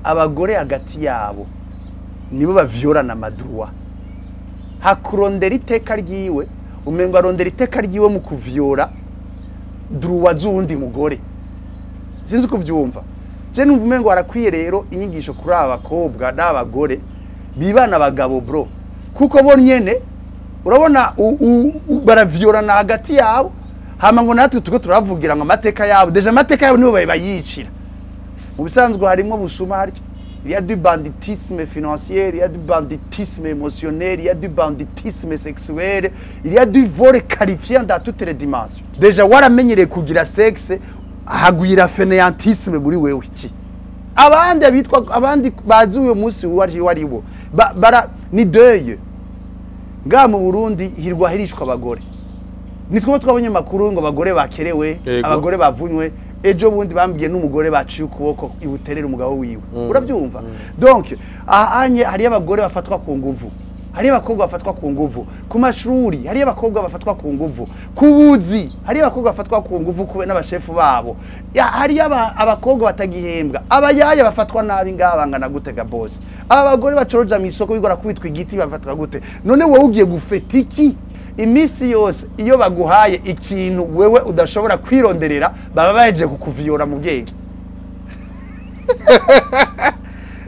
Abagore hagati yabo nibo baviolana ama droits. Hakurondera iteka ryiwe, umengo arondera iteka ryiwe mu kuviola droits z'uwundi mugore. Sinzi uko uvyumva. Je numva umengo harakwiye rero inyigisho kuri aba bakobwa n'abagore bibana abagabo, bro, kuko bo nyene urabona baraviolana hagati yabo, hama ngo natwe tuko turavugira ngo amateka yabo. Déjà amateka yabo nibo bayicira. Mu bisanzwe harimo busuma harya. Il y a du banditisme financier, il y a du banditisme émotionnel, il y a du banditisme sexuel, il y a du vol qualifié dans toutes les dimensions. Déjà waramenyereye kugira sexe, hagwira fainéantisme muri wewe. Abandi abitwa abandi bazi uyo munsi wari wariwo bara ni deuil. Ngaha mu Burundi hirwa hirishwa abagore. Nitwe twabonye makuru ngo abagore bakerewe, abagore bavunywe. Ejo bundi bambwiye n'umugore baciye ukuboko ibuterera umugabo wiwe. Urabyumva? Donc ahanye hari abagore bafatwa ku nguvu, hari abakobwa bafatwa ku nguvu ku mashuri, hari abakobwa bafatwa ku nguvu ku buzi, hari abakobwa bafatwa ku nguvu kube n'abashefu babo. Hari abakobwa batagihembwa, abayaya bafatwa nabi ngaha bangana gute ga boss? Aba bagore bacoroja mu isoko bigora kubitwa igiti bafatwa gute? None wowe ugiye gufeta iki? Iminsi yose iyo baguhaye ikintu wewe udashobora kwironderera, baba bahejeje kukuviyora mu bwenge.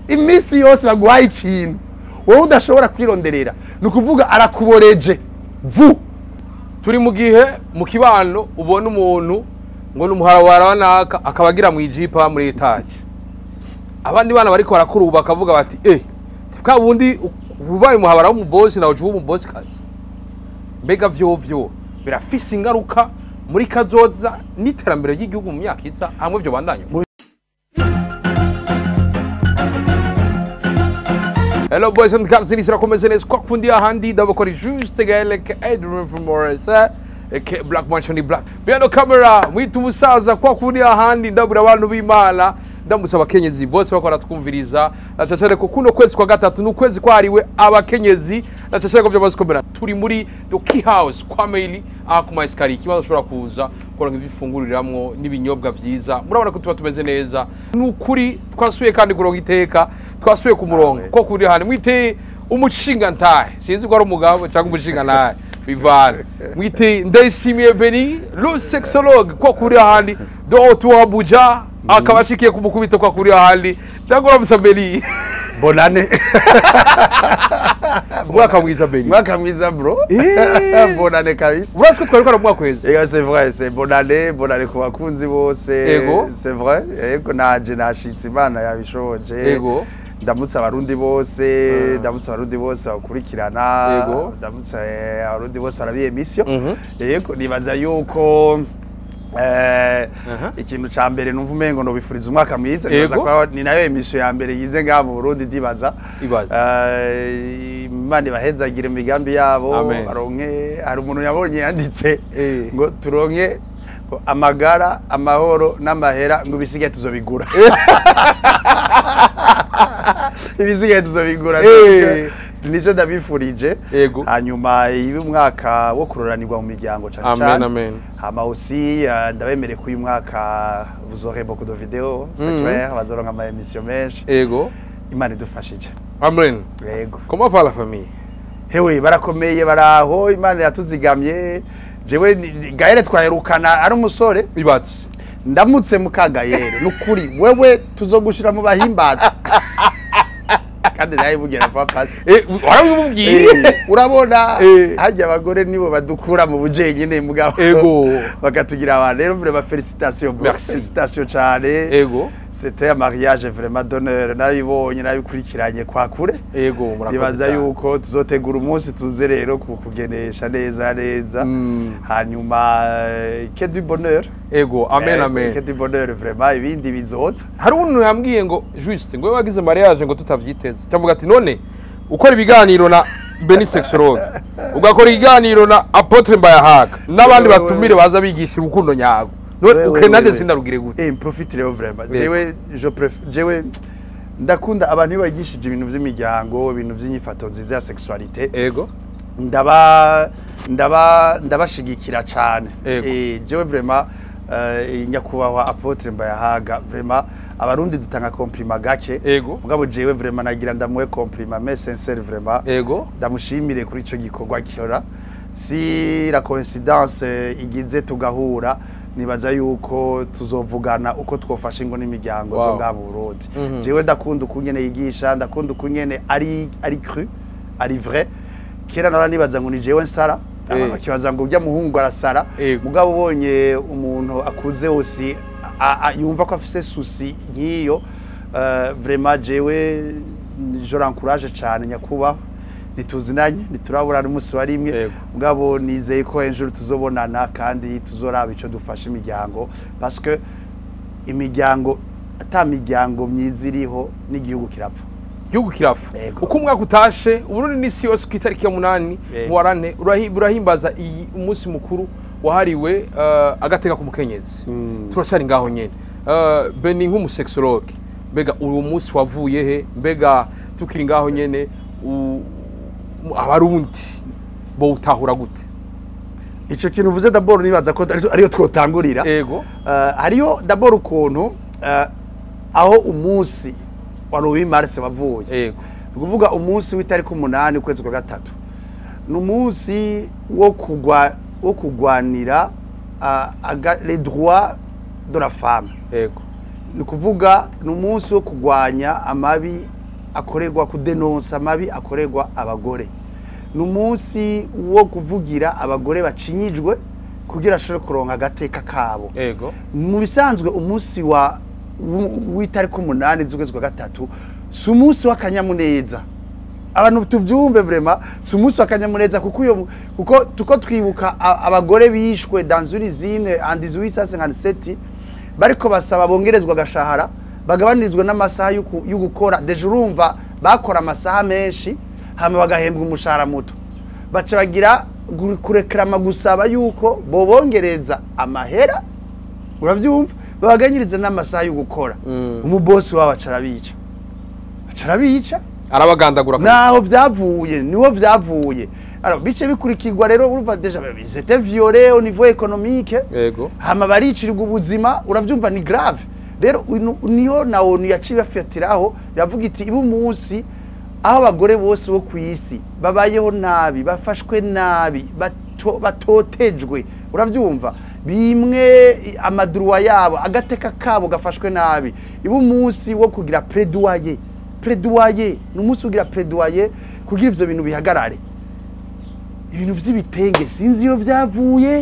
Iminsi yose baguhaye ikintu wowe udashobora kwironderera, ni ukuvuga arakuboreje vu. Turi mu gihe mu kibano ubona umuntu ngo ni umuharawara wa naka, akaba agira mu ijipa muri etaje, abandi bana bariko barakura ubu bakavuga bati bwa bundi ubaye umuhabara w'umubosi nawe uba umubosi kazi. Mbega vyovyo birafise ingaruka muri kazoza n'iterambere ry'igihugu mu myaka iza hamwe vyo bandanya? Hello boys and girls, ni sirakomeze neza kwa kundi ahandi ndabakora juste Gaelek Adrian from Morris aka Black Mansion Black. Behind the camera mwita umusaza kwa kundi ahandi, ndabura abantu b'Imana, ndamusaba abakenyezi bose bakora twumviriza, na ko kuno kwezi kwa gatatu n'ukwezi kwariwe abakenyezi, na cyane ko byamaze komera. Turi muri The Key House kwa Maili aha ku ma escaliers, ikibazo ushobora kuza kuronka ibifunguriramwo n'ibinyobwa vyiza. Murabona ko tuba tumeze neza, nukuri twasuye kandi kuronka iteka, twasuye ku murongo ko kuri hano mwite umushinga ntahe, sinzi ko ari umugabo cyangwa umushinga ntahe bivana. Mwite Ndayishimiye Beni le sexologue ko kuri ahandi do tu Abuja, akaba ashikiye ku mukubito kwa kuri ahandi. Ndagura musa Beni. Bonane. Umwaka mwiza Beni. Mwaka mwiza bro. Bonane kabisa. Urazi ko twari mu mwaka weze. Ego, c'est vrai, c'est bonane, bonane ku bakunzi bose. C'est vrai. Ego, naje nashitse, Imana yabishoje. Ndamutse abarundi bose, ndamutse abarundi bose bakurikirana, ndamutse abarundi bose barabiye émission. Yego, nibaza yuko ikintu ca mbere numva umengo nobifuriza umwaka mwiza. Nibaza ko ni nayo émission ya mbere yize ngaha mu Burundi, ndibaza. Ibaze. Imana ibahezagire imigambi yabo. Amen. Baronke, hari umuntu yabonye yanditse ngo turonke ngo amagara, amahoro n'amahera, ngo ibisigaye tuzobigura, ibisigaye tuzobigura. Nico ndabifurije. Hanyuma ibe umwaka wo kuroranirwa mu miryango cane Amen, cane. Amen. Hama aussi ndabemereye ko uyu mwaka vous aurez beaucoup de vidéos, c'est clair, bazoronka ama émission menshi. Imana idufashije. Amen. Yego. Comment va la famille? Hewe, barakomeye, baraho, Imana yatuzigamye. Jewe Gaël twaherukana ari umusore. Ibaze. Ndamutse mukagayere, nukuri wewe tuzogushira mu bahimbaza kandi nayibugira fa pasi. Warabimubwiye? Urabona harya abagore nibo badukura mu bujenyine mugabo bakatugira abantu. Rero vraiment félicitations bro. Merci. Félicitations cyane. C'était un mariage vraiment d'honneur, nabibonye, nabikurikiranye kwa kure. Ego, murakoze Nibaza cyane. yuko tuzotegura umunsi tuze rero kukugenesha neza neza. Hanyuma que du bonheur. Ego, amen, amen. Que du bonheur vraiment, ibindi bizoza. Hari umuntu yambwiye ngo juste ngo we wagize mariage ngo tutavyiteze, cyangwa ati none ukora ibiganiro na Beni Sexologue, ugakora ikiganiro na Apotre Mbayahaga n'abandi batumire baza bigisha urukundo nyago, none ukenade sindarugire gute? Profite rero vraiment. Jewe je préfère, jewe ndakunda abantu iyo bigishije ibintu vy'imiryango, ibintu vy'inyifato nziza ya sexualité. Ndaba ndaba ndabashigikira cyane. Jewe vraiment Nyakubahwa Apôtre Mbayahaga, vraiment Abarundi dutanga compliment gake. Mugabo jewe vraiment nagira ndamuhe compliment mais sincère, vraiment. Ndamushimire kuri ico gikorwa kora. Si la coïncidence igize tugahura, nibaza yuko tuzovugana uko twofasha ingo n'imiryango zo ngaha mu Burundi. Jewe ndakunda ukungene yigisha, ndakunda ukungene ari cru, ari vrai. Kera nara nibaza ngo ni jewe nsara, abantu bakibaza ngo urya muhungu arasara. Mugabo ubonye umuntu akuze wose yumva ko afise souci nk'iyo, vraiment jewe je l'encourage cyane. Nyakubahwa, ntituzinanye, ntituraburana umunsi wa rimwe, mugabo nizeye ko ejo tuzobonana kandi tuzoraba ico dufasha imiryango, parce que imiryango, ata miryango myiza iriho, n'igihugu kirapfa. Igihugu kirapfa. Yego. Uko umwaka utashe, Uburundi n'isi yose, ku itariki ya 8 Muwarante burahimbaza iyi umunsi mukuru wahariwe agateka k'umukenyezi. Turacari ngaho nyene. Beni, nk'umu sexologue, mbega uwo munsi wavuye he? Mbega tukiri ngaho nyene, Abarundi bowutahura gute? Ico kintu uvuze, d'abord nibaza ko ariyo twotangurira. Hariyo d'abord ukuntu aho umunsi wa 8 mars wavuye. Ni ukuvuga umunsi w'itariki 8 ukwezi kwa gatatu ni umunsi wo kugwanira les droits de la femme. Ni ukuvuga ni umunsi wo kugwanya amabi akorerwa, kudenonsa amabi akorerwa abagore. Ni umunsi wo kuvugira abagore bacinyijwe kugira ashobore kuronka agateka kabo. Mu bisanzwe umunsi wa w'itariki 8 z'ukwezi kwa gatatu si umunsi w'akanyamuneza. Abantu tubyumve, vraiment si umunsi w'akanyamuneza, kuko iyo kuko tuko twibuka abagore bishwe dans une usine en 1857, bariko basaba bongerezwa agashahara, bagabanirizwa n'amasaha yo gukora. Déjà urumva bakora amasaha menshi hama bagahembwa umushahara muto. Baca bagira kurekrama, gusaba yuko bobongereza amahera, uravyumva, babaganyiriza n'amasaha yo gukora. Umubosi wabo aca arabica, aca arabica. Arabagandagura. Naho vyavuye, niho vyavuye. Alors bice bikurikirwa rero, urumva déjà ils étaient violés au niveau économique, hama baricirirwa ubuzima, uravyumva, ni grave. Rero niho na ONU yaciye bafatiraho, yavuga iti iba umunsi aho abagore bose bo ku isi babayeho nabi, bafashwe nabi, batotejwe, uravyumva, bimwe ama droits yabo, agateka kabo gafashwe nabi, iba umunsi wo kugira plaidoyer. Plaidoyer ni umunsi wo kugira plaidoyer kugira ivyo bintu bihagarare. Ibintu vy'ibitenge sinzi iyo vyavuye,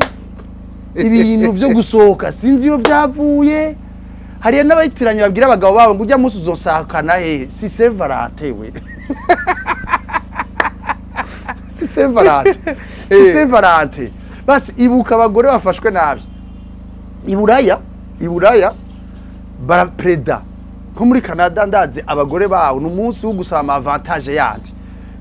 ibintu vyo gusohoka sinzi iyo vyavuye. Hariya n'abayitiranye babwira abagabo babo ngo ujya munsi uzosakana hehe. Si Saint Valentin we, si Saint Valentin, si Saint Valentin. Basi ibuka abagore bafashwe nabi. Iburaya, iburaya barapreda, nko muri Canada ndazi abagore bawo ni umunsi wo gusaba ama avantages yandi.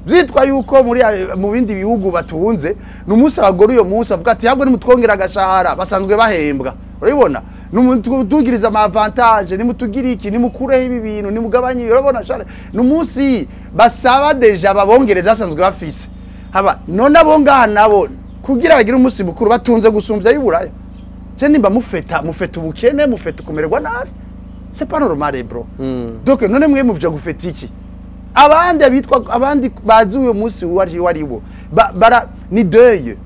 Vyitwa yuko muri mu bindi bihugu batunze ni umunsi abagore uyo munsi bavuga ati ahubwo nimutwongera agashahara basanzwe bahembwa, urabibona, nimutugiriza ama avantages, nimutugire iki, nimukureho ibi bintu, nimugabanye ibi, urabona share ni umunsi basaba déjà babongereza basanzwe bafise. Haba none abo ngaha nabo kugira bagire umunsi mukuru batunze gusumvya y'Uburaya? Je nimba mufeta, mufeta ubukene, mufeta kumererwa nabi, c'est pas normal, bro. Donc none mwe muvuja gufeta iki? Abandi abitwa abandi bazi uyo munsi wari wari wo bara ni deuil.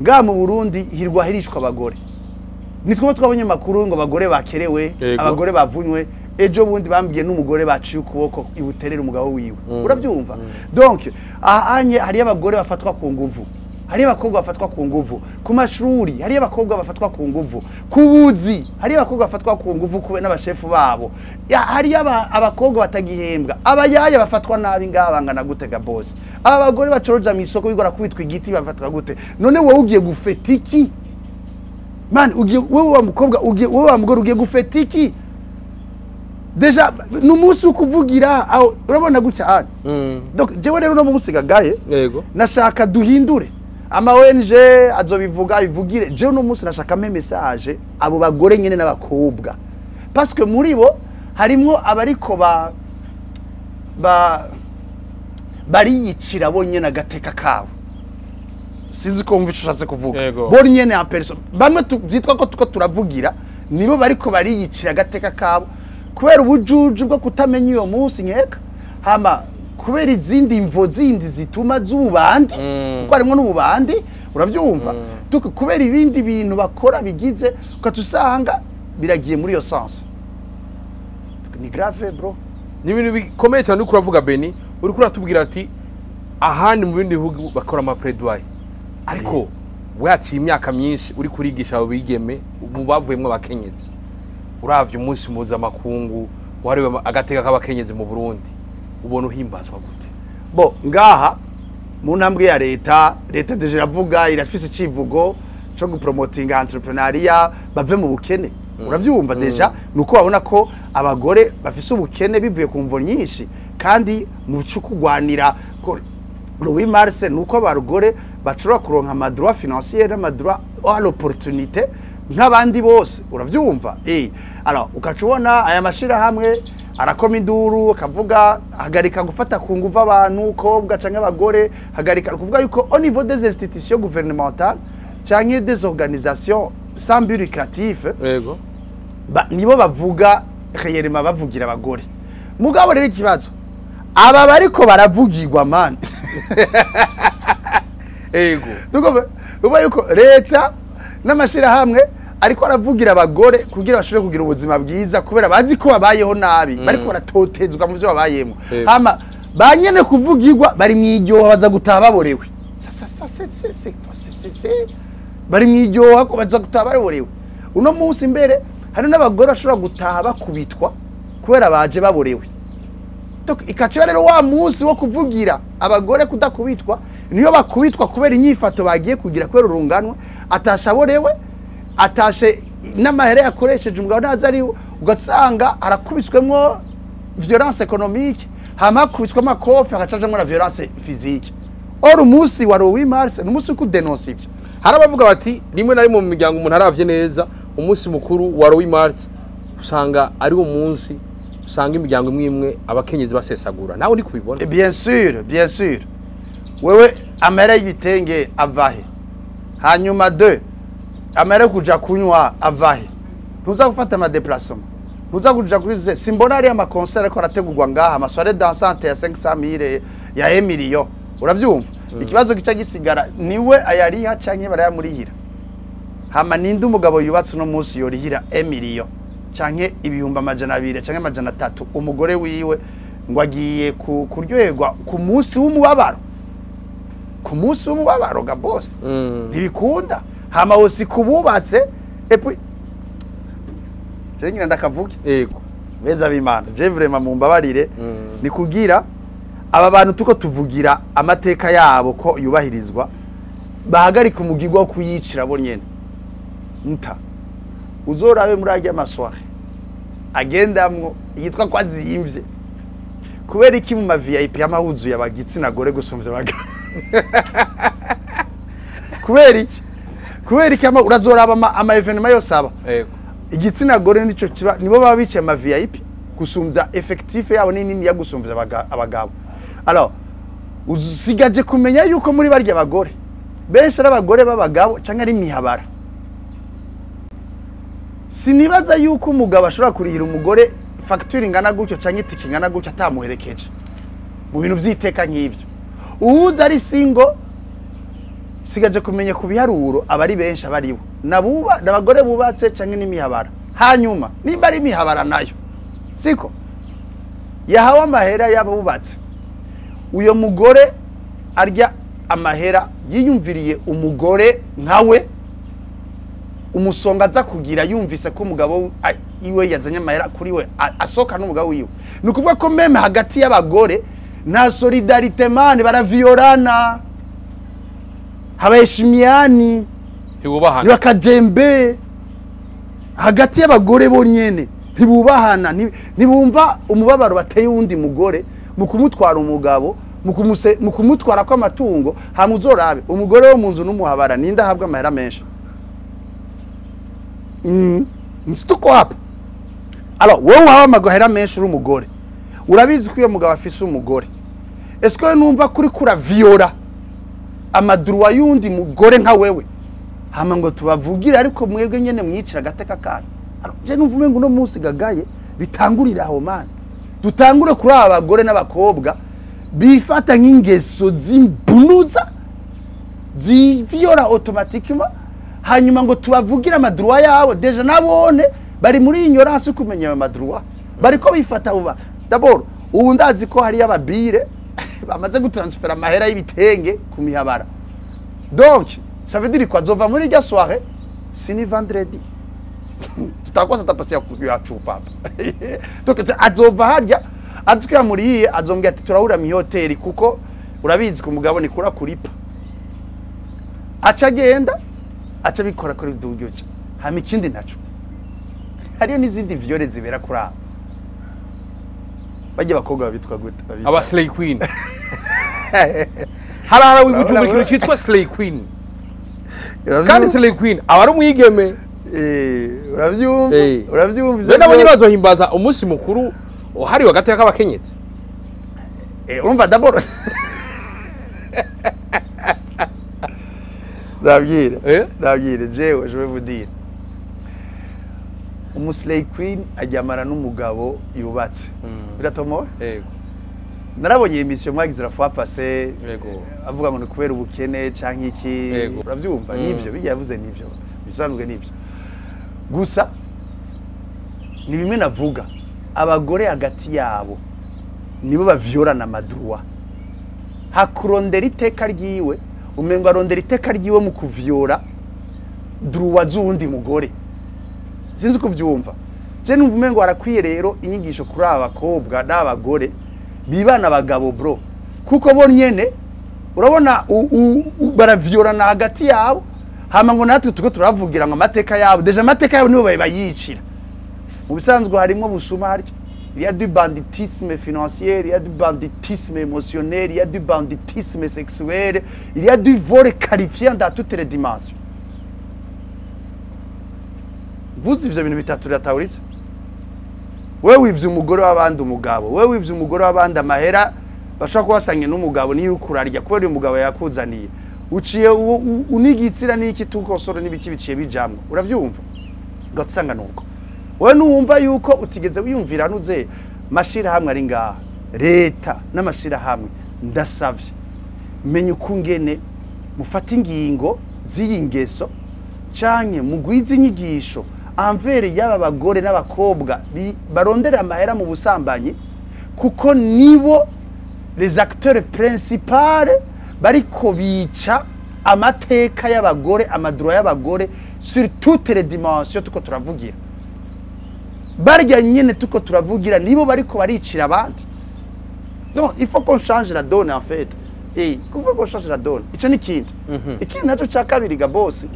Ngaha mu Burundi hirwa hirishwa abagore, nitwe twabonye amakuru ngo abagore bakerewe, abagore bavunywe. Ejo bundi bambwiye n'umugore baciye ukuboko ibuterera umugabo wiwe, urabyumva. Donc ahanye hariyo abagore bafatwa ku nguvu, hariyo abakobwa bafatwa ku nguvu ku mashuri, hariyo abakobwa bafatwa ku nguvu ku buzi, hariyo abakobwa bafatwa ku nguvu kube n'abashefu babo. Hariyo abakobwa batagihembwa, abayaya bafatwa nabi ngaha bangana gute ga boss? Aba bagore bacoroja mu isoko bigora kubitwa igiti bafatwa gute? None wowe ugiye gufeta iki, man? Ugiye wowe wa mukobwa, ugiye wowe wa mugore, ugiye gufeta iki? Déjà ni umunsi wo kuvugira aho, urabona gutya anya. Donc jewe rero no munsi gagaye nashaka duhindure. Ama ONG azobivuga bivugire, jewe no munsi nashaka mpe message abo bagore nyene n'abakobwa, parce que muri bo harimwo abariko ba bariyicira bo nyene agateka kabo. Sinzi ko wumva ico ushatse kuvuga. Yego. Bo nyene en personne, bamwe byitwa ko tuko turavugira, nibo bariko bariyicira agateka kabo kubera ubujuju bwo kutamenya uyo munsi nkeka, hama kubera izindi mvo zindi zituma z'ububandi, kuko harimwo n'ububandi, urabyumva? Donc kubera ibindi bintu bakora bigize, ukatusanga biragiye muri iyo sens. Ni grave, bro. Ni ibintu bikomeye cyane uriko uravuga, Beni. Uriko uratubwira ati ahandi mu bindi bihugu bakora ama plaidoyer, ariko waciye imyaka myinshi uri kurigisha abo bigeme mu bavuyemwo abakenyezi. Uravye umunsi mpuzamakungu wahariwe agateka k'abakenyezi mu Burundi, ubona uhimbazwa gute? Bo ngaha mu ntambwe ya leta, leta déjà iravuga, irafise icivugo co gupromotinga entrepreneuriat, bave mu bukene, uravyumva? Déjà nuko babona ko abagore bafise ubukene bivuye ku mvo nyinshi, kandi mu cyo kugwanira ko le 8 mars nuko abagore bashobora kuronka ama droit financier n'ama droit à l'opportunité nk'abandi bose, uravyumva? Alors ukaca ubona aya mashirahamwe arakoma induru, akavuga hagarika gufata ku nguvu abantu, kobwa canke abagore, hagarika. Kuvuga yuko au niveau des institutions gouvernementales canke des organisations sans but lucratif, nibo bavuga réellement, bavugira abagore. Mugabo rero ikibazo, aba bariko baravugirwa, man. Nuko yuko leta n'amashirahamwe ariko aravugira abagore kugira bashobore kugira ubuzima bwiza, kubera bazi ko babayeho nabi, bariko baratotezwa mu byo babayemo. Hama ba nyene kuvugirwa bari mw'iryoha, baza gutaha baborewe. Ça c'est bari mw'iryoha ko baza gutaha baborewe. Uno munsi mbere hari n'abagore bashobora gutaha bakubitwa kubera baje baborewe. Donc ikaciba rero wa munsi wo kuvugira abagore kudakubitwa, niyo bakubitwa kubera inyifato bagiye kugira, kubera urunganwe, atashe aborewe, atashe n'amahera yakoresheje umugabo ntazi ariwe, ugasanga arakubiswemwo violence économique, hama hakubiswemo amakofi, agacajamwo na violence physique. Or umunsi wa 8 mars ni umunsi wo kudenonsa ivyo. Hari abavuga bati rimwe na rimwe mu miryango, umuntu aravye neza umunsi mukuru wa 8 mars, usanga ari wo munsi usanga imiryango imwe imwe abakenyezi basesagura. Nawe uri kubibona? Et bien sûr, bien sûr. Wewe, amahera y'ibitenge avahe? Hanyuma de amahera yo kuja kunywa avahe? Ntuza gufata ama déplacement, ntuza kuja kuri ze. Simbona ari ama concert ariko arategurwa ngaha, ama soirée dansante ya 500 mille, ya 1 million, uravyumva? Ikibazo gica gisigara, niwe ayariha canke barayamurihira? Hama ninde umugabo yubatse uno munsi yorihira 1 million canke 200,000 canke 300 umugore wiwe ngo agiye kuryoherwa ku munsi w'umubabaro, ku munsi w'umubabaro ga bose? Ntibikunda. Hama wose kububatse, et puis je ngira ndakavuge. Beza b'Imana, je vraiment mumbabarire. Ni kugira aba bantu tuko tuvugira amateka yabo ko yubahirizwa, bahagarika umugirwa wo kuyicira bo nyene. Nta uzorabe muri arya ma soirée agendamwo yitwa ko azimvye, kubera iki mu ma VIP yamahuzuye abagitsina gore gusumvya abagabo? Kubera iki? Kubera iki? Urazoraba ama événement yose aba, igitsina gore nico kiba, nibo baba bicaye ama VIP gusumvya, effectif yabo ni nini ya gusumvya abagabo. Alors usigaje kumenya yuko muri barya abagore benshi ari abagore b'abagabo canke ari imihabara. Sinibaza yuko umugabo ashobora kurihira umugore facture ingana gutyo canke itike ingana gutyo atamuherekeje mu bintu vy'iteka nk'ivyo. Uwuza ari single, sigaje kumenya ku biharuro abari benshi abaribo nabuba n'abagore bubatse canke n'imihabara. Hanyuma nimba ari imihabara nayo siko yahawe amahera y'abubatse, uyo mugore arya amahera yiyumviriye umugore nkawe umusonga aza kugira yumvise ko umugabo iwe yazanye amahera kuri we, asohoka n'umugabo wiwe. Ni ukuvuga ko même hagati y'abagore nta solidarité, man, baraviyorana, habaheshimiani. Ntibubahana. Ntibakajembe hagati y'abagore bonyene, ntibubahana, ntibumva umubabaro bateye uwundi mugore mu kumutwara umugabo, mu kumutwara kw'amatungo. Hama uzorabe umugore wo mu nzu n'umuhabara, ninde ahabwa amahera menshi? Situko hapa. Alors wowe uhawe amahera menshi uri umugore, urabizi ko iyo mugabo afise umugore, est-ce que numva kuri kuraviyora Ama droits y'undi mugore nka wewe, hama ngo tubavugire, ariko mwebwe nyene mwicira agateka kanyu. Alors, je numva umengo uno munsi gagaye bitangurira aho, man. Dutangure kuri aba bagore n'abakobwa bifata nk'ingeso z'imbunuza ziviyora automatiquement, hanyuma ngo tubavugire ama droits yabo. Déjà nabone bari muri ignorance yo kumenya ayo ma droits, bariko bifata uba. D'abord ubu ndazi ko hariyo ababire bamaze gutransfera amahera y'ibitenge ku mihabara. Donc ça veut dire ko azova muri irya soirée, sini vendredi tutakosa tapasi ya chupa hapa. Donc azova harya azi ko yamuriye, azombwira ati turahurira mu hoteli, kuko urabizi ku mugabo ni kura kuripa. Aca agenda, aca bikora kuri dugyuca. Hama ikindi naco, hariyo n'izindi viols zibera kuri abo bajya bakobwa babitwa gute? Aba slay queen, harahara wibujumbura ikintu cyitwa slay queen, kandi slay queen aba ari umwigeme. Uravyumva? Uravyumva ivyo Be nabo nyine byose? Bazohimbaza umunsi mukuru wahariwe agateka k'abakenyezi. Urumva, d'abord ndabwira, ndabwira jewe, je vais vous dire, umu slay queen aryamana n'umugabo yubatse, biratomowe. Narabonye émission mwagize la fois passée, avuga ngo ni kubera ubukene canke iki. Uravyumva? Nivyo bijya yavuze, nivyo bisanzwe, nivyo gusa ni bimwe navuga, abagore hagati yabo nibo bavyorana ama droits. Hakurondera iteka ryiwe, umengo arondera iteka ryiwe mu kuvyora droits z'uwundi mugore. Sinzi uko uvyumva. Je numva umengo harakwiye rero inyigisho kuri aba bakobwa n'abagore bibana abagabo, bro, kuko bo nyene urabona baravyorana hagati yabo, hama ngo natwe tuko turavugira ngo amateka yabo. Déjà amateka yabo nibo bayicira. Mu bisanzwe harimo busuma harya, il y a du banditisme financier, il y a du banditisme émotionnel, il y a du banditisme sexuel, il y a du vol qualifié dans toutes les dimensions. Mvuze ivyo bintu bitatu biratahuritse. Wewe wivye umugore w'abandi umugabo, wewe wivye umugore w'abandi amahera, bashobora kuba basangiye n'umugabo, niyo uriko urarya kubera uyu mugabo yakuzaniye, uciye unigitsira n'iki tukosoro n'ibiki biciye bijamwo. Uravyumva? Ugasanga nuko wewe nuwumva yuko utigeze wiyumvira nuze mashirahamwe ari ngaha, leta n'amashirahamwe, ndasavye menya ukungene mufata ingingo z'iyi ngeso canke mugwize inyigisho envers y'aba bagore n'abakobwa barondera amahera mu busambanyi, kuko nibo les acteurs principaux bariko bica amateka y'abagore, ama droits y'abagore sur toutes les dimensions. Tuko turavugira barya nyene, tuko turavugira nibo bariko baricira abandi. Non, il faut qu'on change la donne en fait, et il faut qu'on change la donne. Ico ni ikindi. Ikindi naco ca kabiri ga boss,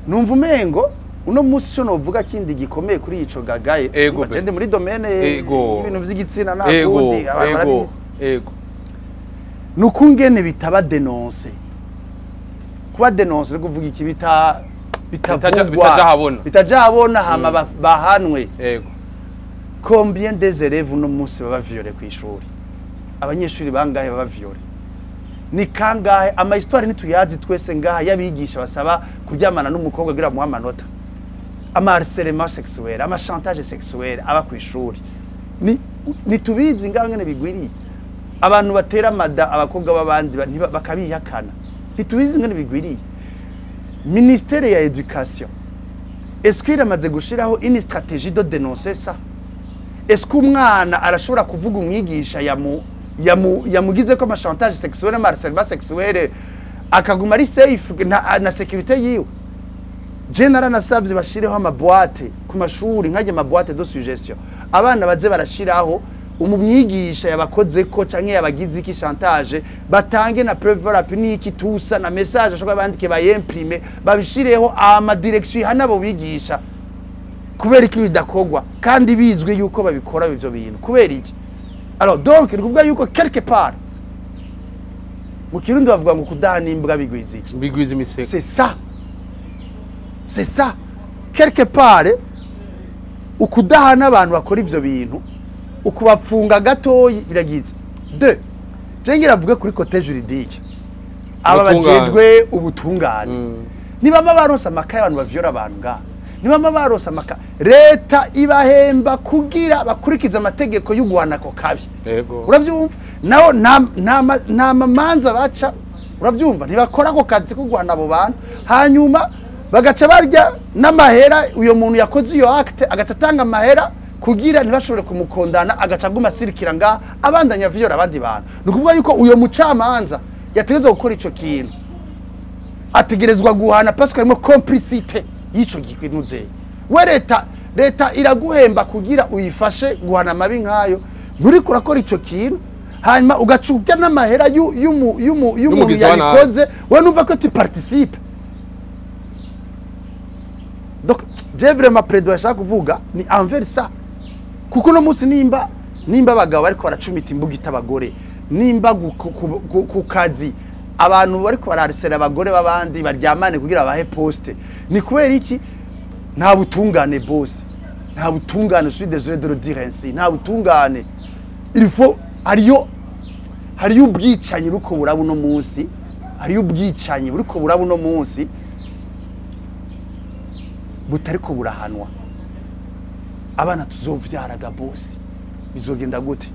numva umengo uno munsi ico novuga kindi gikomeye kuri ico gagaye, umva, je ndi muri domaine y'ibintu vy'igitsina, nta kundi abantu barabizi, ni ukungene bitaba dénoncé. Kuba dénoncé ni kuvuga iki? Bitavugwa, Bitaja ahabona. bitaja ahabona, hama bahanwe. Combien des élèves uno munsi baba violés kw'ishuri? Abanyeshuri bangahe baba violés? Ni kangahe? Ama histoires ntituyazi twese ngaha y'abigisha basaba kuryamana n'umukobwa kugira bamuhe amanota, ama harcèlement sexuel, ama chantage sexuel aba kw'ishuri. Ni ntitubizi ngaha ngene bigwiriye? Abantu batera amada abakobwa b'abandi bakabihakana, ntitubizi ngene bigwiriye? Ministère ya éducation, est-ce qu'il iramaze gushiraho une stratégie de dénoncer ça? Est-ce que umwana arashobora kuvuga umwigisha yamugize ko ama chantage sexuel, ama harcèlement sexuel, akaguma ari safe na sécurité yiwe? Je naranasavye bashireho ama boîtes ku mashuri, nkajya ama boîtes de suggestion, abana baze barashiraho umumwigisha yabakoze ko canke yabagize iki chantage, batange na preuve rapi n'iki tusa na message ashobora bandike, bayimprime, babishireho, ama direction ihana abo bigisha. Kubera iki bidakogwa kandi bizwi yuko babikora ivyo bintu? Kubera iki? Alors donc ni kuvuga yuko quelque part mu Kirundi bavuga ngo kudahana imbwa bigwiza iki? Bigwiza imisego. C'est ça, c'est ça. Quelque part ukudahana abantu bakora ivyo bintu, ukubafunga gatoyi, biragize de. Je ngira avuge kuri côté juridique. Aba Ubutungane. bajejwe ubutungane, nibama baronse amakaye abantu bavyora abantu ngaha, nibama baronse amakaye, leta ibahemba kugira bakurikize amategeko y'uguhana ako kabi. Urabyumva, naho nta mamanza baca, urabyumva, ntibakora ako kazi ko guhana abo bantu, hanyuma bagaca barya n'amahera. Uyo muntu yakoze iyo acte agaca atanga amahera kugira ntibashobore kumukondana, agaca aguma asirikira ngaha, abandanya viyora abandi bantu. Ni ukuvuga yuko uyo mucamanza yategerezwa gukora ico kintu, ategerezwa guhana parce que harimo complicité y'ico kintu. We leta iraguhemba kugira uyifashe guhana amabi nk'ayo, nturiko urakora ico kintu, hanyuma ugaca urya n'amahera y'umuntu Y'umugizi wa nabi. yabikoze. We numva ko tu participes. Donc je vraiment plaidoyer ashaka kuvuga ni envers ça, kuko uno munsi nimba abagabo bariko baracumita imbugita abagore, nimba ku kazi abantu bariko bararisera abagore b'abandi baryamane kugira babahe poste, ni kubera iki? Nta butungane bose, nta butungane. Je suis désolé de le dire ainsi, nta butungane. Il faut hariyo ubwicanyi buriko buraba uno munsi, hariyo ubwicanyi buriko buraba uno munsi butariko burahanwa. Abana tuzovyaraga bose bizogenda gute?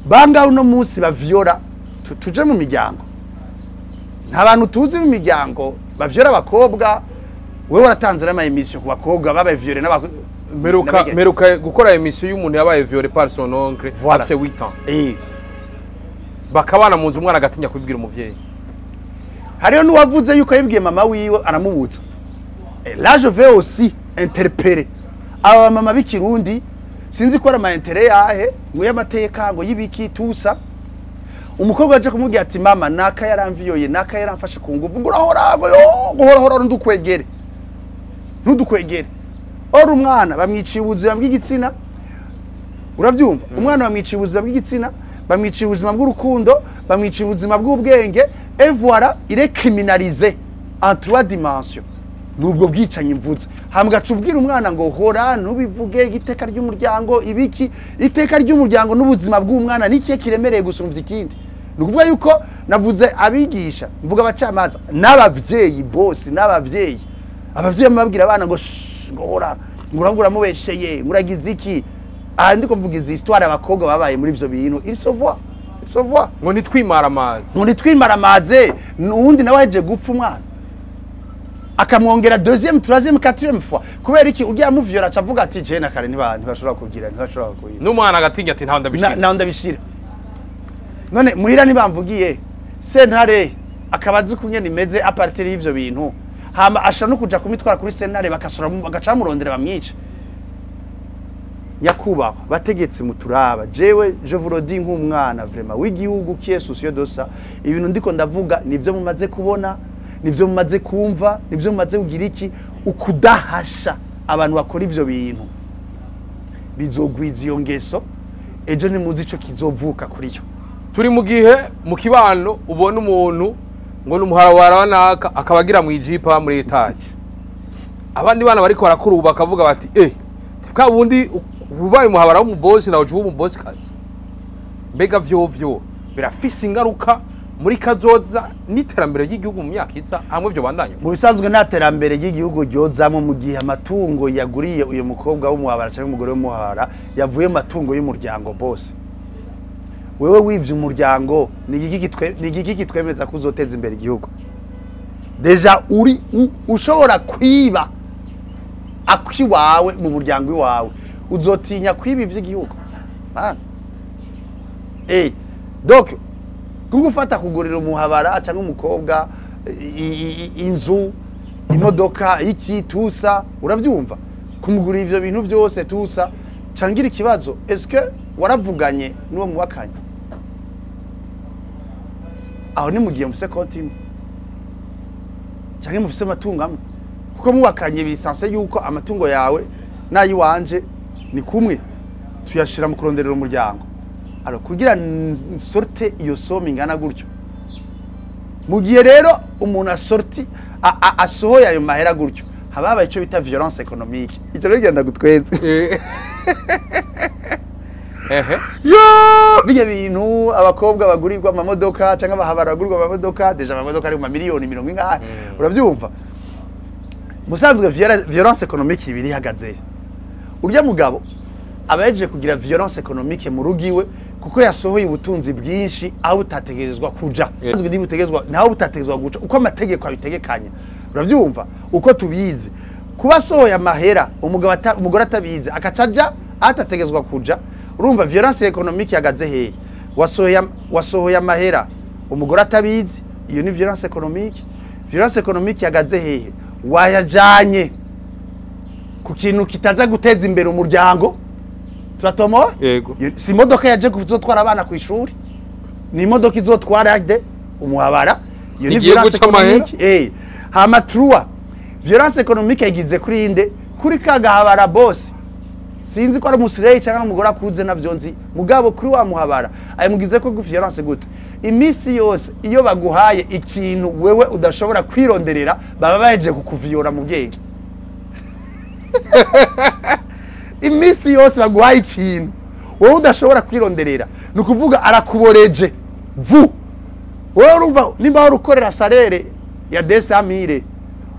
Bangahe uno munsi bavyora? Tuje mu miryango, nta bantu tuzi mu miryango bavyora abakobwa. Wewe waratanze n'ama émission ku bakobwa babaye violé Mperuka gukora émission y'umuntu yabaye violé par son oncle. Voilà. Afise 8 ans, bakabana mu nzu, umwana agatinya kubibwira umuvyeyi. Hariyo n'uwavuze yuko yabibwiye mama wiwe aramubutsa. Et là je vais aussi interpeller aba mama b'ikirundi, sinzi ko ari ama intérêt yahe, ngo y'amateka, ngo y'ibiki tusa. Umukobwa aje kumubwira ati: "Mama, naka yaramviyoye, naka yaramfashe ku nguvu." Ngo urahora, ngo yo ngo hora ndukwegere, ntudukwegere. Ora umwana bamwiciye ubuzima bw'igitsina, urabyumva? Umwana bamwiciye ubuzima bw'igitsina, bamwiciye ubuzima bw'urukundo, bamwiciye ubuzima bw'ubwenge, et voilà, il est criminalisé en trois dimensions. Nubwo bwicanyi mvutse, hambwa gaca ubwira umwana ngo hora, ntubivuge, iteka ry'umuryango, ibiki. Iteka ry'umuryango n'ubuzima bw'umwana ni ikihe kiremereye gusumvya ikindi? Ni ukuvuga yuko navuze abigisha, mvuga abacamanza n'abavyeyi bose, n'abavyeyi. Abavyeyi babwira abana ngo "Shh," ngo hora, ngo urabwo uramubesheye, ngo uragize iki. Aha ndiko mvuga izi histoire, abakobwa babaye muri ivyo bintu, il se voit, il se voit. Ngo nitwimara amazi. Ngo nitwimaramaze. Uwundi nawe ahejeje gupfa, umwana akamwongera deuxième, troisième, quatrième fois. Kubera iki? Ugiye amuvyora aca avuga ati: "Je na kare ntibashobora kugira, ntibashobora kugira." N'umwana agatinya ati: "Ntawe ndabishira." Nawe ndabishira. None muhira ntibamvugiye, sentare akaba azi uko nyene imeze à partir y'ivyo bintu, hama ashobora no kuja kumitwara kuri sentare, bakashobora bagaca bamurondera bamwica. Nyakubahwa bategetsi muturaba, jewe je vous le dis nk'umwana vraiment w'igihugu qui est soucieux de ça, ibintu ndiko ndavuga nivyo mumaze kubona, nivyo mumaze kumva, nivyo mumaze kugira iki. Ukudahasha abantu bakora ivyo bintu bizogwiza iyo ngeso, ejo ntimuzi ico kizovuka kuri yo. Turi mu gihe mu kibano ubona umuntu ngo ni umuharawara wa naka, akaba agira mu ijipa muri étage, abandi bana bariko barakura ubu bakavuga bati: "Eh, bwa bundi ubaye umuhabara w'umubosi, nawe uba umubosi kazi." Mbega vyovyo birafise ingaruka muri kazoza n'iterambere ry'igihugu mu myaka iza, hamwe vyo bandanya? Mu bisanzwe nta terambere ry'igihugu ryozamwo mu gihe amatungo yaguriye uyu mukobwa w'umuhabara cyangwa umugore w'umuhabara yavuye mu matungo y'umuryango bose. Wewe wivye umuryango, ni igiki kitwemeza ko uzoteza imbere igihugu? Déjà uri ushobora kwiba akiwawe mu muryango iwawe, uzotinya kwiba ivy'igihugu? Man. Donc kuko ufata kugurira umuhabara cyangwa umukobwa inzu, imodoka, iki tusa, urabyumva, kumugurira ivyo bintu byose tusa, cangira ikibazo: est-ce que waravuganye n'uwo mubakanye? Aho ni mugiye mufise konti imwe canke mufise amatungo amwe, kuko mubakanye bisanse yuko amatungo yawe n'ayiwanje ni kumwe tuyashira mu kuronderera umuryango. Alors kugira sorte iyo somme ingana gutyo, mu gihe rero umuntu asorti asohoye ayo mahera gutyo, haba habaye icyo bita violence économique. Icyo rero genda gutwenze. Ehe. Yo, bijya bintu abakobwa bagurirwa amamodoka cyangwa abahabara bagurirwa amamodoka, déjà amamodoka ari mu mamiliyoni mirongo ingahe, urabyumva? Musanzwe violence économique ibiri ihagaze, urya mugabo aba yaje kugira violence économique mu rugo iwe kuko yasohoye ubutunzi bwinshi aho butategerezwa kuja. Nibutegerezwa naho butategerezwa guca uko amategeko abitegekanya, urabyumva? Uko tubizi, kuba asohoye amahera umugabo umugore atabizi, akaca aja atategerezwa kuja, urumva violence économique ihagaze hehe? Wasohoye amahera umugore atabizi, iyo ni violence économique. Violence économique ihagaze hehe? Wayajanye ku kintu kitaza guteza imbere umuryango, turatomoa? Yego. Si imodoka yaje kuzotwara abana ku ishuri, ni imodoka izotwara de umuhabara. Iyo ni Igiye violence guca amahera? économique. Hama trois, violence économique yagize kuri inde? Kuri kagahabara boss, sinzi ko ari umusireyi cyangwa n'umugore akuze, navyo nzi, mugabo kuri wa muhabara ayimugize ko violence gute? Iminsi yose iyo baguhaye ikintu wewe udashobora kwironderera, baba bahejeje kukuviyora mu bwenge. Iminsi yose baguhaye ikintu wowe udashobora kwironderera, ni ukuvuga arakuboreje vu. Wowe urumva, nimba wari ukorera salaire ya 200 000,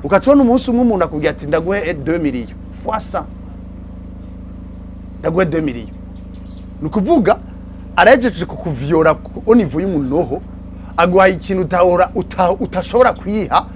ukacubona umunsi umwe umuntu akubwira ati: "Ndaguhe 2 millions fois 100, ndaguhe 2 millions", ni ukuvuga arahejeje kukuviyora au niveau y'umunoho. Aguhaye ikintu utahora utashobora kwiha,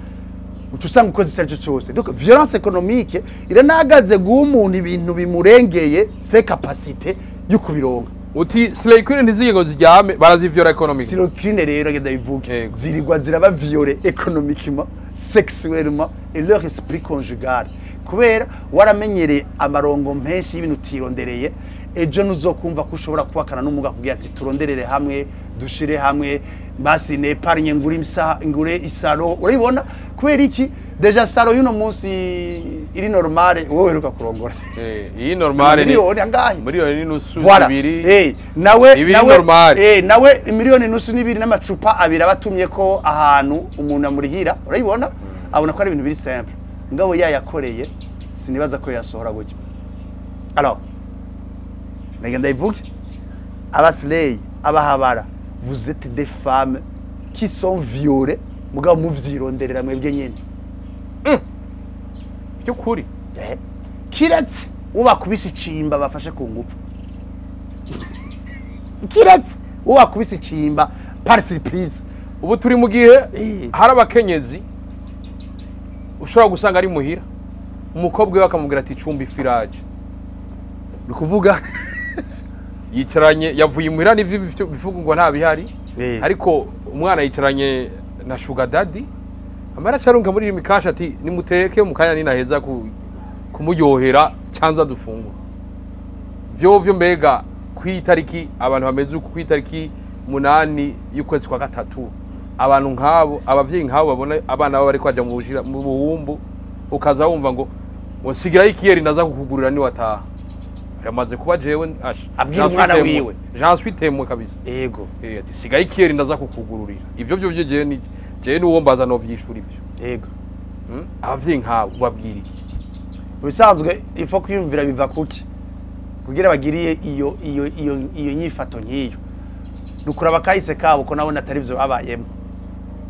uca usanga ukoze icyo ari cyo cyose. Donc violence économique iranahagaze guha umuntu ibintu bimurengeye ses capacités yo kubironka. Uti slay queen ntizige ngo ziryame, barazivyora economic. Slay queen rero, ngenda bivuge, zirirwa ziraba violées économiquement, sexuellement et leur esprit conjugal, kubera waramenyereye amarongo menshi y'ibintu utirondereye. Ejo nuzokumva ko ushobora kubakana n'umuga kugira ati: "Turonderere hamwe, dushire hamwe, basi n'épargne, ngure imsa, ngure isaro." Urabibona kubera iki? Déjà salon y'uno munsi iri normale, wowe uheruka kurongora, Iyi normale ni miliyoni angahe? Miliyoni n'inusu. Voilà. Ibiri. Nawe Ibiri nawe normale. Nawe miliyoni nusu n'ibiri n'amacupa abiri abatumye ko ahantu umuntu amurihira, urayibona? Abona ko ari ibintu biri simple. Ngabo yayakoreye, sinibaza ko yasohora gutyo. Alors nagenda ndayivuge, abaslay, abahabara, vous êtes des femmes qui sont violées, mugabo muvyironderera mwebwe nyene. By'ukuri? Kiretse ubakubise icimba bafashe ku ngufu, kiretse ubakubise icimba par surprise. Ubu turi mu gihe hari abakenyezi ushobora gusanga ari muhira, umukobwa we akamubwira ati: "Cumba ifiraje." Ni ukuvuga Yicaranye, yavuye imuhira n'ivyo bifungurwa nta bihari, ariko umwana yicaranye na sugar daddy, amara acarunga muri mikasha ati: "Nimuteke mu kanya ninaheza kumuryohera canza dufungura." Vyovyo mbega kw'itariki abantu bameze uku, kw'itariki 8 y'ukwezi kwa gatatu, abantu nk'abo, abavyeyi nk'abo babona abana babo bariko baja mu buhumbu, ukaza wumva ngo sigirayo ikiyeri, ndaza kukugurira niwataha, biramaze kuba. Jewe asha Abwira j'en suis umwana témoin. wiwe. J'en suis témoin kabisa. Ati: "Sigaye ikiyeri, ndaza kukugururira." Ivyo vyo jewe ni jewe nuwo mbaza novyishura ivyo. Abavyeyi nk'abo ubabwira iki? Mu bisanzwe ifo kwiyumvira biva kuki kugira bagiriye iyo nyifato nk'iyo, ni ukuraba kahise kabo, ko nabona atari byo babayemo.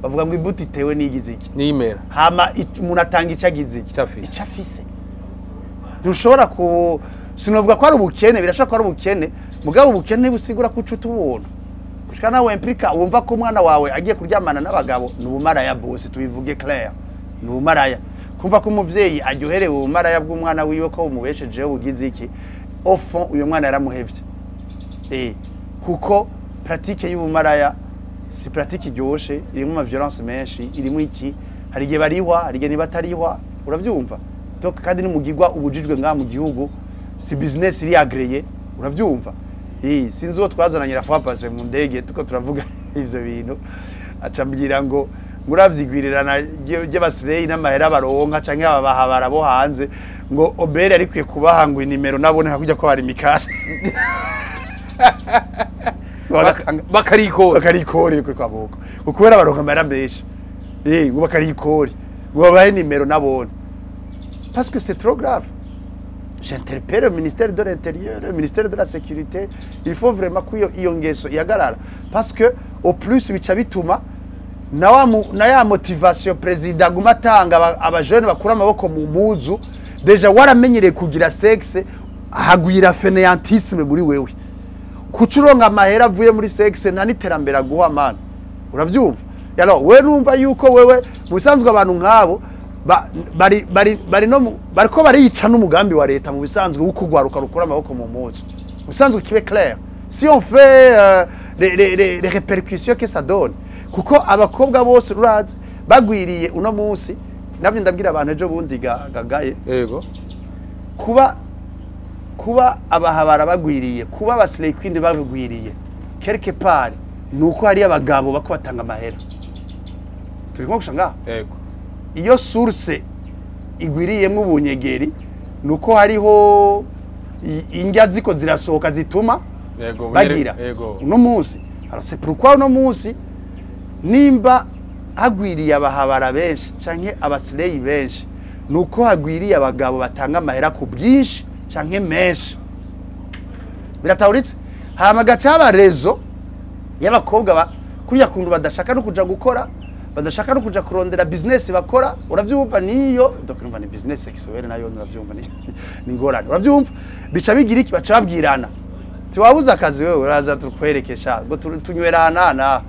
Bavuga ngo imbuto itewe n'igize iki? Nimera. Hama umuntu atanga icyo agize iki? Icyo afise. Icyo afise. Ntushobora ku sinovuga ko ari ubukene, birashobora ko ari ubukene, mugabo ubukene busigura ko ucuta ubuntu gushika nawe implica wumva ko umwana wawe agiye kuryamana n'abagabo. Ni ubumaraya bose, tubivuge clair, ni ubumaraya. Kumva ko umuvyeyi aryoherewe ubumaraya bw'umwana wiwe, ko bumubeshejeho, bugize iki, au fond uyo mwana yaramuhevye. Kuko pratique y'ubumaraya si pratique iryoshe, irimo ama violence menshi, irimo iki, hari igihe barihwa, hari igihe ntibatarihwa, uravyumva? Donc kandi n'umugigwa ubujijwe ngaha mu gihugu, si business iri agréée, uravyumva? Sinzi uwo twazananye la fois passée mu ndege, tuko turavuga ivyo bintu, aca ambwira ngo uravyigwirirana ry'abasireyi n'amahera baronka canke ababahabara bo hanze, ngo obere arikwiye kubaha ngo inimero nabone hakujya ko hari mikashe. Bakarikora. Bakarikori kuri kwa boko, ngo kubera baronka amahera menshi, ngo bakarikori, ngo babahe nimero nabone, parce que c'est trop grave. J'interpelle le ministère de l'Intérieur, le ministère de la Sécurité. Il faut vraiment ko iyo ngeso ihagarara, parce que au plus bica bituma na ya motivation président aguma atanga, abajene bakura amaboko mu mpuzu. Déjà waramenyereye kugira sexe, hagwira fainéantisme muri wewe, kucuronga amahera avuye muri sexe nta n'iterambere aguha, mana. Uravyumva? Alors we numva yuko wewe mu bisanzwe abantu nk'abo bari no bariko barica n'umugambi wa leta mu bisanzwe wo kugwaruka rukura amaboko mu mpuzu. Mu bisanzwe, kibe clair, si on fait les répercussions que ça donne, kuko abakobwa bose urazi bagwiriye uno munsi, nabyo ndabwira abantu ejo bundi gagaye kuba abahabara bagwiriye, kuba aba slay queen bagwiriye, quelque part nuko hari abagabo bako batanga amahera. Turi kumwe gusha ngaho? Yego. Iyo source igwiriyemo ubunyegeri, nuko hariho indya ziko zirasohoka zituma bagira uno munsi. Alors c'est pourquoi uno munsi nimba hagwiriye abahabara benshi canke aba slay benshi, nuko hagwiriye abagabo batanga amahera ku bwinshi canke menshi. Biratahuritse? Hama gaca haba réseau y'abakobwa kuriya kuntu badashaka no kuja gukora, badashaka no kuja kurondera business bakora. Uravyumva? Niyo donc urumva ni business sexuelle nayo, uravyumva, ni ngorane. Uravyumva? Bica bigira iki? Baca babwirana tiwabuze akazi wewe, uraza tukwerekesha ngo tunywerana na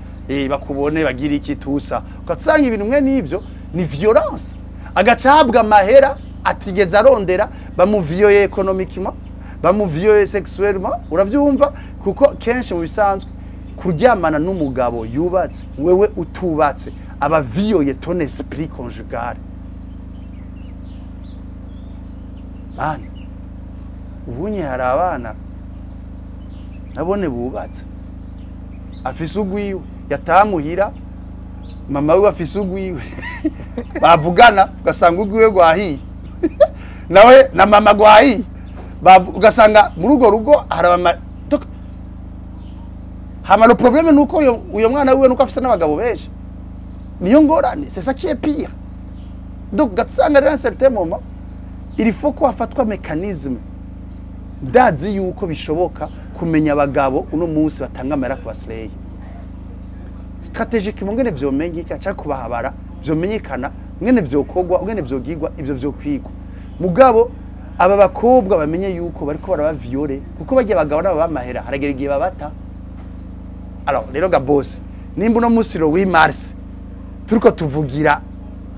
bakubone bagira iki tusa, ugasanga ibintu mwe n'ivyo ni violence. Agaca ahabwa amahera atigeze arondera, bamuviyoye économiquement, bamuviyoye sexuellement. Uravyumva? Kuko kenshi mu bisanzwe kuryamana n'umugabo yubatse, wewe utubatse, aba viyoye ton esprit conjugal. Bana ubunye hari abana nabone bubatse, afise ugwiwe, yatamuhira mama wiwe afise ugwiwe, bavugana ugasanga ugwiwe rwahiye, nawe na mama rwahiye. Ugasanga muri urwo rugo hari abama. Donc, hama le problème nuko uyo mwana wiwe nuko afise n'abagabo benshi, niyo ngorane. C'est ça qui est pire. Donc ugasanga rero un certain moment il faut ko hafatwa mécanisme. Ndazi yuko bishoboka kumenya abagabo uno munsi batanga amahera ku ba slay stratégiquement, ngene vyomenyeka, cyangwa kubahabara vyomenyekana, ngene vyokorwa, ngene vyogigwa, ivyo vyokwigwa. Mugabo aba bakobwa bamenye yuko bariko barabaviyore, kuko bagiye abagabo nabo bamahera, haragera igihe babata. Alors rero ga boss, nimba uno munsi le 8 mars turiko tuvugira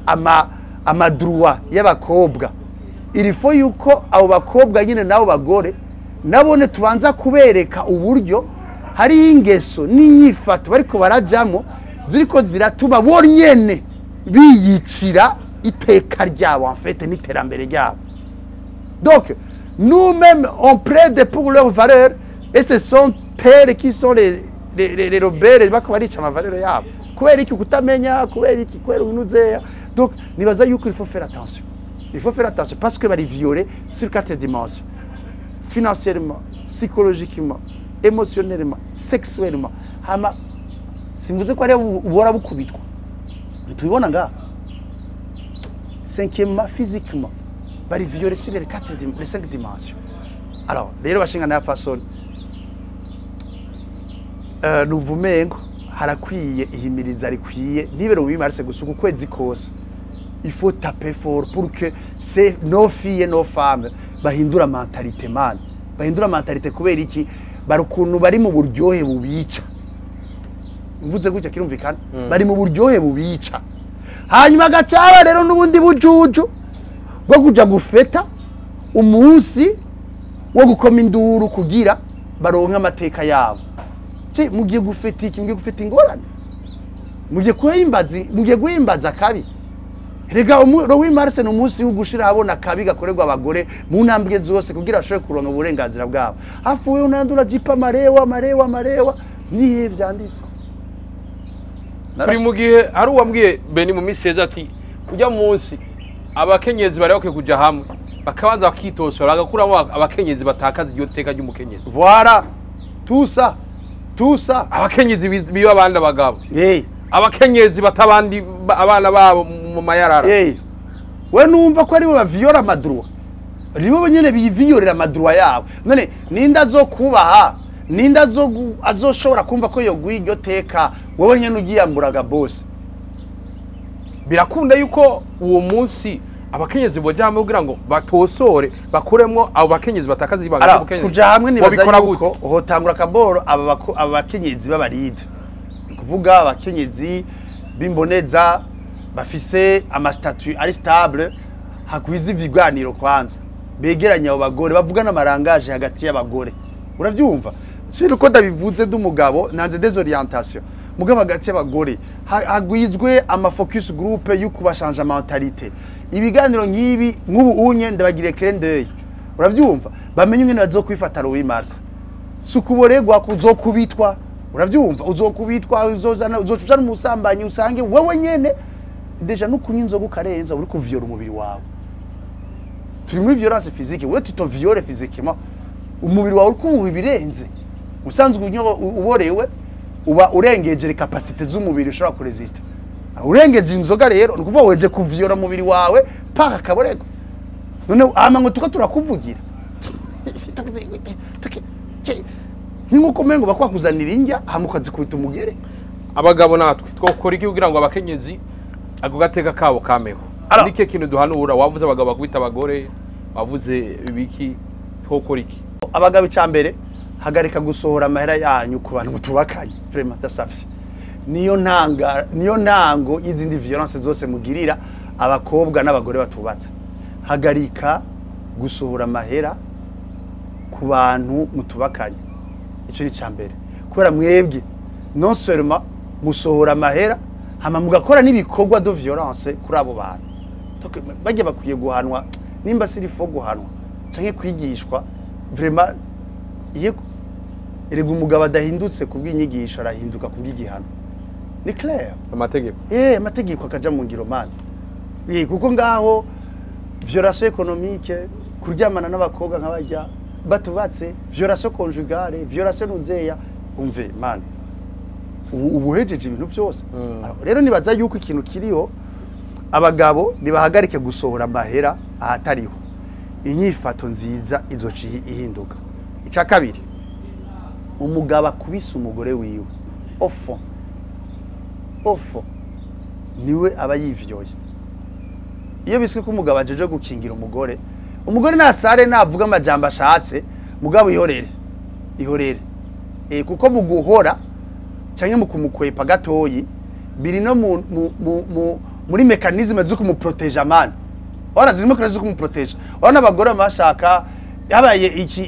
ama droit y'abakobwa, il faut yuko abo bakobwa nyine n'abo bagore nabone tubanza kubereka uburyo hariho ingeso n'inyifato bariko barajamo ziriko ziratuma bonyene biyicira iteka ryabo en fait n'iterambere ryabo. Donc nous-mêmes, on plaide pour leurs valeurs et ce sont elles qui sont les rebelles bako barica ama valeurs yabo. Kubera iki? Kutamenya. Kubera iki? Kubera unuzeya. Donc nibaza yuko il faut faire attention, il faut faire attention, parce que bari violer sur quatre dimensions: financièrement, psychologiquement, émotionnellement, sexuellement. Hama simvuze ko ari ubora bukubitwa, ntitubibona ngaha. Cinquièmement, physiquement. Bari violer sur les quatre les cinq dimensions. Alors rero bashinga na façon numva umengo harakwiye ihimiriza rikwiye, ntibere mu bimarse gusa, uku kwezi kose il faut taper fort pour que ces nos filles et nos femmes bahindura mentalité, man, bahindura mentalité. Kubera iki? Bari ukuntu bari mu buryohe bubica. Mvuze gutya kirumvikana? Bari mu buryohe bubica. Hanyuma gacaba rero n'ubundi bujuju bwo kuja gufeta umunsi wo gukoma induru kugira baronke amateka yabo. Ce mugiye gufeta iki? Mugiye gufeta ingorane, mugiye kuhimbaza, mugiye guhimbaza akabi. Rega le 8 mars ni umunsi wo gushira habona akabi gakorerwa abagore mu ntambwe zose kugira bashobore kuronka uburenganzira bwabo. Hafu wewe unandi urajipa marewa marewa marewa, nihe vyanditse? Turi mu gihe hari uwambwiye Beni mu minsi heza ati ujya munsi abakenyezi bari bakwiye kuja hamwe, bakabanza bakitosora, bagakuramo abakenyezi batakaza iryo teka ry'umukenyezi. Voilà, tout ça, tout ça. Abakenyezi biba abandi abagabo, abakenyezi bata abandi abana babo mu mayarara. We numva ko aribo baviyora ama droits. Nibo nyene biviyorera ama droits yabo. None ninde azokubaha? Ninde azoshobora kumva ko yoguha iryo teka, wowe nyene ugiyamburaga, boss? Birakunda yuko uwo munsi abakenyezi boja hamwe kugira ngo batosore, bakuremwo abo bakenyezi batakaza ibanga Ara, ry'ubukenyezi? Kuja hamwe nibaza Wabikora yuko gute? hotangura akaboro aba bakenyezi b'abarida, ni kuvuga abakenyezi b'imboneza bafise ama statuts ari stable, hakwiza ibiganiro kwanza, begeranya abo bagore, bavugana ama langage hagati y'abagore. Uravyumva? Sino ko ndabivuze nd'umugabo, nanze des orientations, mugabo hagati y'abagore hagwizwe ama focus group yo kubashanja mentalité. Ibiganiro nk'ibi, nk'ubu unye ndabagiriye clin d'œil, uravyumva, bamenye ingene bazokwifata le mars. Si ukuboregwa kuzokubitwa, uravyumva, uzokubitwa, uzozana, uzocujana umusambanyi, usange wewe nyene déjà no kunywa inzoga ukarenza, uri kuvyora umubiri wawe. Turi muri violence physique. Wewe tu te violes physiquement, umubiri wawe uri kuwuha ibirenze. Usanzwe uborewe uba urengeje les capacités z'umubiri ushobora kuresista. Urengeje inzoga rero, ni ukuvuga weje kuvyora umubiri wawe paka kaborego. None ama ngo tuko turakuvugira nk'uko umengo bakwakuzanira indya hama ukazikubita umugere. Abagabo natwe twokora iki kugira ngo abakenyezi ako gateka kabo kameho? Nike kintu duhanura? Wavuze abagabo bakubita abagore, wavuze ibiki, twokora iki? Abagabo, icya mbere, hagarika gusohora amahera yanyu ku bantu mutubakanye. Vraiment, ndasavye. Niyo ntanga, niyo ntango y'izindi violence zose mugirira abakobwa n'abagore batubatse. Hagarika gusohora amahera ku bantu mutubakanye, ico ni icya mbere, kubera mwebwe non seulement musohora amahera, hama mugakora n'ibikorwa de violence kuri abo bantu. Donc, bajya bakwiye guhanwa, nimba s'il faut guhanwa canke kwigishwa vraiment. Iyo erega umugabo adahindutse kubw'inyigisho, arahinduka kubw'igihano, ni clair. Amategeko. Amategeko akaja mu ngiro, man. Kuko ngaho violation économique, kuryamana n'abakobwa nk'abajya batubatse, violation conjugale, violation nuzeya, umve man, ubu ubuhejeje ibintu byose. Alors, rero nibaza yuko ikintu kiriho, abagabo nibahagarike gusohora amahera ahatariho, inyifato nziza izoca ihinduka. Icya kabiri, umugabo akubise umugore wiwe, ofo ofo niwe aba yivyoye. Iyo biswe ko umugabo ajeje gukingira umugore, umugore nasare navuga amajambo ashatse, mugabo ihorere, ihorere. Kuko mu guhora cyangwa mu kumukwepa gatoyi biri no muri mécanisme zo kumuproteja, man. Ora zirimo zo kumuproteja. Ora n'abagore bashaka habaye iki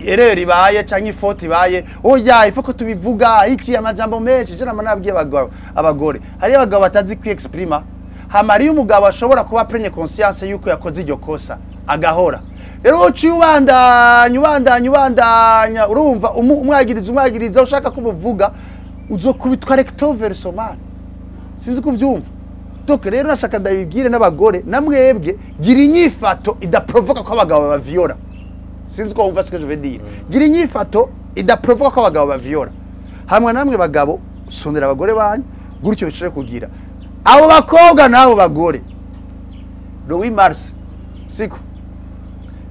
erreur ibaye cyangwa i faute ibaye, oya, ifo ko tubivuga iki, amajambo menshi. Je nama nabwiye abagabo, abagore, hari abagabo batazi kwiexprima. Hama hariyo umugabo ashobora kuba prenye conscience yuko yakoze iryo kosa, agahora. Rero uciye ubandanya, ubandanya, ubandanya, urumva, umwagiriza, umwagiriza, ushaka ko umuvuga, uzokubitwa recto verso, man. Sinzi ko ubyumva. Donc rero nashaka ndabibwire n'abagore, namwebwe gira inyifato idaprovoka ko abagabo baviora. Sinzi ko wumva ce que je veux dire. Gira inyifato idaprovoka ko abagabo baviora. Hamwe namwe bagabo, sondera abagore banyu gutyo, bishobore kugira abo bakobwa n'abo bagore. Le 8 mars, siko,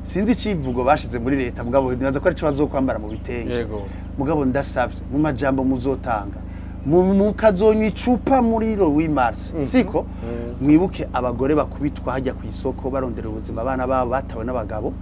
sinzi icivugo bashize muri leta, mugabo nibaza ko arico bazokwambara mu bitenge. Mugabo ndasavye, mu majambo muzotanga, mukazonywa icupa muri le 8 mars, siko, mwibuke abagore bakubitwa hajya ku isoko barondera ubuzima, abana babo batawe n'abagabo.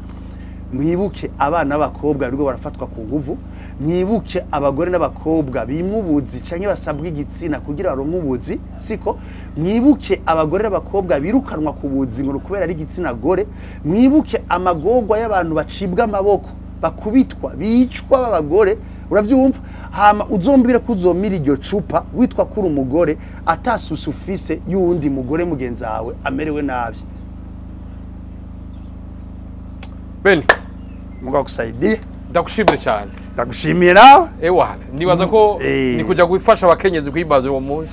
Mwibuke abana b'abakobwa bariko barafatwa ku nguvu. Mwibuke abagore n'abakobwa bimwe ubuzi canke basabwa igitsina kugira baronke ubuzi, siko. Mwibuke abagore n'abakobwa birukanwa ku buzi ngo kubera ari igitsina gore. Mwibuke amagorwa y'abantu bacibwa amaboko, bakubitwa, bicwa b'abagore, uravyumva. Hama uzombwire ko uzomira iryo cupa witwa kuri umugore, atasusu ufise y'uwundi mugore mugenzi wawe amerewe nabi. Beni, Mungu akusaidie. Ndagushimire cyane. Ndagushimiye nawe. Ewana, nibaza ko ni kuja gufasha abakenyezi guhimbaza uwo munsi.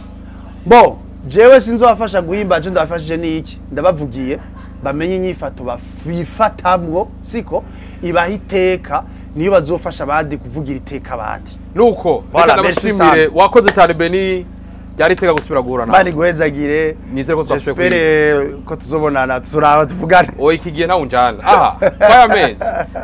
Bo jewe sinzobafasha guhimba, je ndabafashije n'iki? Ndabavugiye bamenye inyifato bafifatamwo, siko, ibaha iteka, niyo bazofasha abandi kuvugira iteka abandi. Nuko Voilà, reka merci ndagushimire, sana. wakoze cyane Beni. Ryari iteka gusubira guhura nawe. Imana iguhezagire. Nizere ko twasubiye. J'espère ko tuzobonana, tuzuraba tuvugane. Oya, iki gihe nawe unjana aha kwaya mezi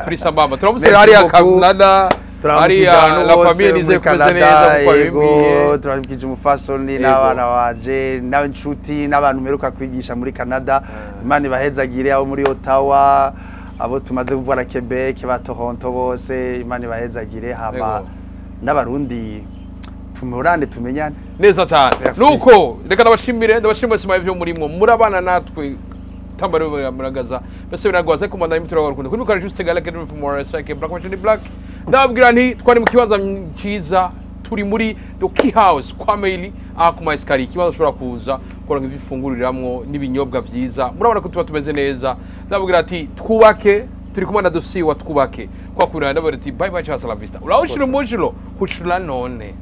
turi sambamba, turamutse Merci hariya beaucoup. Canada, Turamukije hariya abantu la bose famille, nizeye muri ko umeze Canada, neza kuko yego, wabimbwiye. Turamukije umufasoni n'abana banje n'inshuti n'abantu mperuka kwigisha muri Canada. Imana ibahezagire, abo muri Ottawa, abo tumaze kuvugana Quebec, ba Toronto bose, Imana ibahezagire. Hama n'Abarundi tumurane, tumenyane. Neza cyane. Merci. Nuko reka ndabashimire, ndabashimire sima ivyo murimo murabana natwe tambaro muragaza mbese biragwaza ko mandanye mutura rukundo kuri mukara Juste Gala Kedem from Morris aka Black Machine Black. Ndababwira nti twari mu kibanza cyiza, turi muri The Key House kwa Maili, aha ku ma escalier, ikibanza ushobora kuza kuronka ibifunguriramwo n'ibinyobwa vyiza. Murabona ko tuba tumeze neza. Ndababwira ati twubake, turi kumwe na dossier wa twubake kwa kurira. Ndababwira ati bye bye, ciao, la vista, urawushira umushiro hushura none.